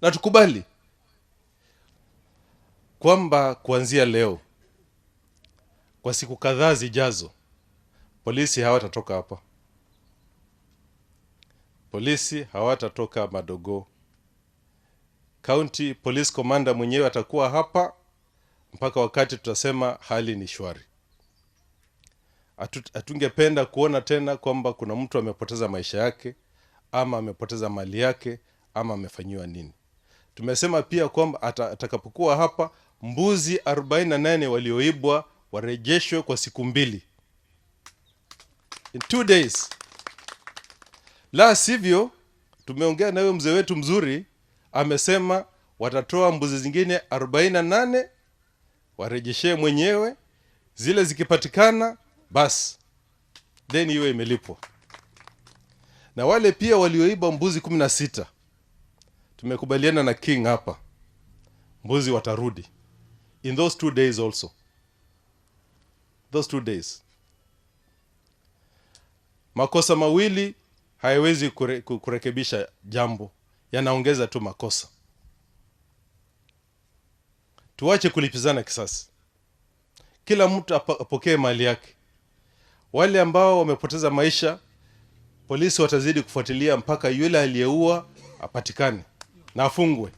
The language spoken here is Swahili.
Na tukubali kwamba kuanzia leo, kwa siku kadhaa zijazo, polisi hawatatoka hapa, polisi hawatatoka Madogo. County Police Commander mwenyewe atakuwa hapa mpaka wakati tutasema hali ni shwari. Hatungependa kuona tena kwamba kuna mtu amepoteza maisha yake ama amepoteza mali yake ama amefanyiwa nini. Tumesema pia kwamba atakapokuwa hapa, mbuzi 48 walioibwa warejeshwe kwa siku 2, in 2 days. La sivyo, tumeongea na huyo mzee wetu mzuri, amesema watatoa mbuzi zingine 48 warejeshee mwenyewe. Zile zikipatikana, basi then iwe imelipwa. Na wale pia walioiba mbuzi 16, tumekubaliana na king hapa, mbuzi watarudi in those 2 days also, those 2 days. Makosa mawili hayawezi kurekebisha jambo, yanaongeza tu makosa. Tuache kulipizana kisasi, kila mtu apokee mali yake. Wale ambao wamepoteza maisha, polisi watazidi kufuatilia mpaka yule aliyeua apatikane na afungwe.